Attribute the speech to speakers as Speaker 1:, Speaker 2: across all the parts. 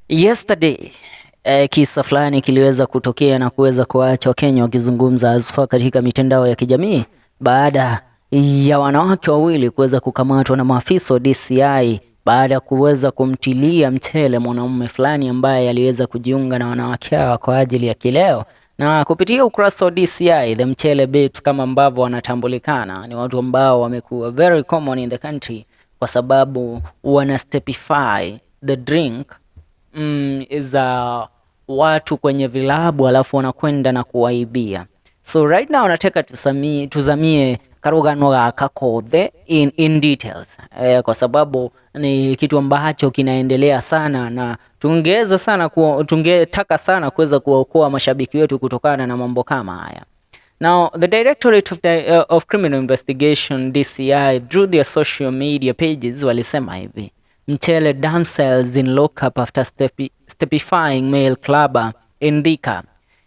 Speaker 1: Yesterday kisa fulani kiliweza kutokea na kuweza kuacha Wakenya wakizungumza haswa katika mitandao ya kijamii baada ya wanawake wawili kuweza kukamatwa na maafisa wa DCI baada ya kuweza kumtilia mchele mwanaume fulani ambaye aliweza kujiunga na wanawake hawa kwa ajili ya kileo. Na kupitia ukurasa wa DCI, the Mchele Babes kama ambavyo wanatambulikana, ni watu ambao wamekuwa very common in the country kwa sababu wana stupefy the drink za watu kwenye vilabu alafu wanakwenda na kuwaibia. So right now nataka tuzamie karugano gaka kothe in details kwa sababu ni kitu ambacho kinaendelea sana na tungetaka sana kuweza kuwaokoa mashabiki wetu kutokana na mambo kama haya. Now, the Directorate of Criminal Investigation, DCI, through their social media pages walisema hivi: "Mchele damsels in lockup after stupefying male clubber in Thika.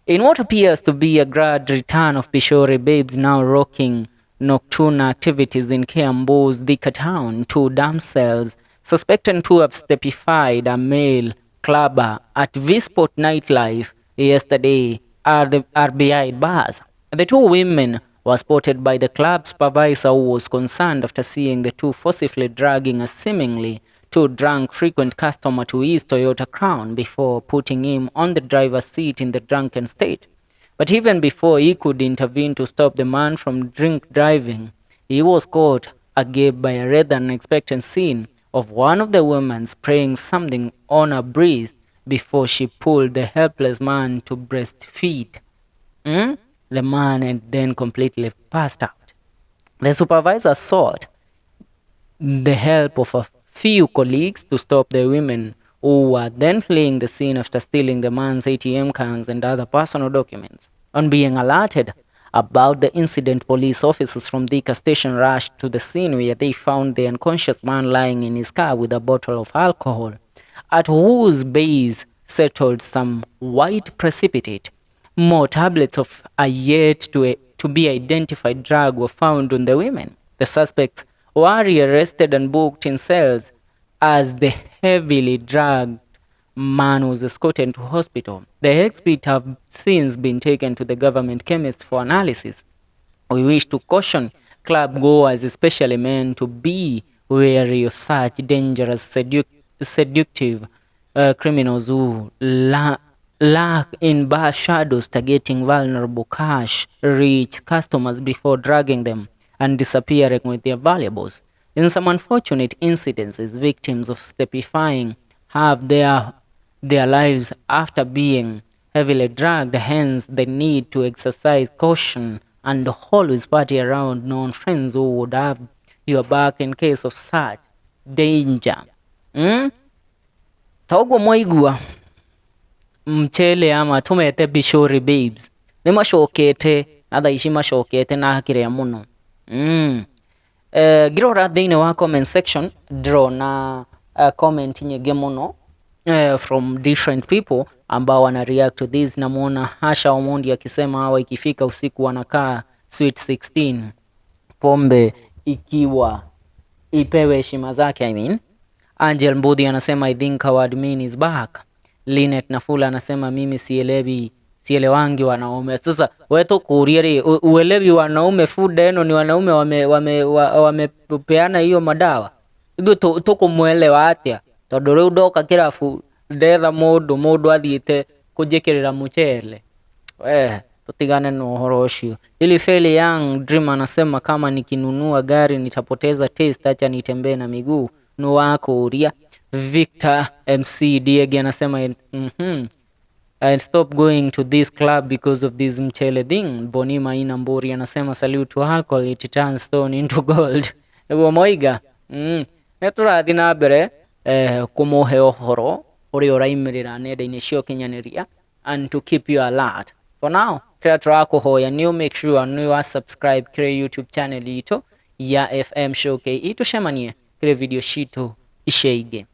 Speaker 1: In what appears to be a grand return of Pishori babes now rocking nocturnal activities in Kiambu's Thika town, two damsels suspected to have stupefied a male clubber at Vsport Nightlife yesterday are behind bars. The two women were spotted by the club supervisor, who was concerned after seeing the two forcibly dragging a seemingly too drunk frequent customer to his Toyota Crown before putting him on the driver's seat in the drunken state. But even before he could intervene to stop the man from drink driving, he was caught agape by a rather unexpected scene of one of the women spraying something on her breast before she pulled the helpless man to breastfeed. The man had then completely passed out. The supervisor sought the help of a few colleagues to stop the women, who were then fleeing the scene after stealing the man's ATM cards and other personal documents. On being alerted about the incident, police officers from Thika station rushed to the scene, where they found the unconscious man lying in his car with a bottle of alcohol, at whose base settled some white precipitate. More tablets of a yet to be identified drug were found on the women. The suspects were arrested and booked in cells as the heavily drugged man was escorted to hospital. The exhibits have since been taken to the government chemist for analysis. We wish to caution club goers, especially men, to be wary of such dangerous seductive criminals who lurk in bar shadows, targeting vulnerable cash-rich customers before drugging them and disappearing with their valuables. In some unfortunate incidences, victims of stupefying have their lives after being heavily drugged, hence the need to exercise caution and always party around known friends who would have your back in case of such danger." Toguo mwaigua mchele ama tumete Bishori Babes nĩ macokete na thaa ici macokete na kĩrĩa mũno. Ngĩrora thĩinĩ wa comment section ndĩrona comment nyingĩ mũno from different people ambao wana react to this. Namuona Hasha Omondi akisema hawa ikifika usiku wanakaa sweet 16, pombe ikiwa ipewe heshima zake, I mean. Angel Mbudhi anasema, "I think our admin is back." Linet Nafula anasema, "Mimi sielewi, sielewangi wanaume." Sasa we tukurie ri uelewi wanaume fuda eno ni wanaume wamepeana hiyo madawa, ithuĩ tũkũmwelewa atĩa? Tondũ rĩu ndoka kĩrabu ndetha mũndũ, mũndũ athiĩte kũnjĩkĩrĩra mũcere, we tutigane na ũhoro ũcio. Ili Feli Young Dream anasema, "Kama nikinunua gari nitapoteza taste, acha nitembee na miguu." Nĩwakũria. Victor MC Diegi anasema, "And stop going to this club because of this mchele thing." Bonima Ina Mburi anasema, "Salute to alcohol, it turns stone into gold." Nĩguo moiga. Nĩ tũrathiĩ na mbere kũmũhe ũhoro ũrĩa ũraimĩrĩra nenda-inĩ cia ũkinyanĩria and to keep you alert. For now, kĩrĩa tũrakũhoya nĩ make sure nĩ wa subscribe kĩrĩ YouTube channel itũ ya FM Show KE, tũcemanie kĩrĩ video citũ icio ingĩ.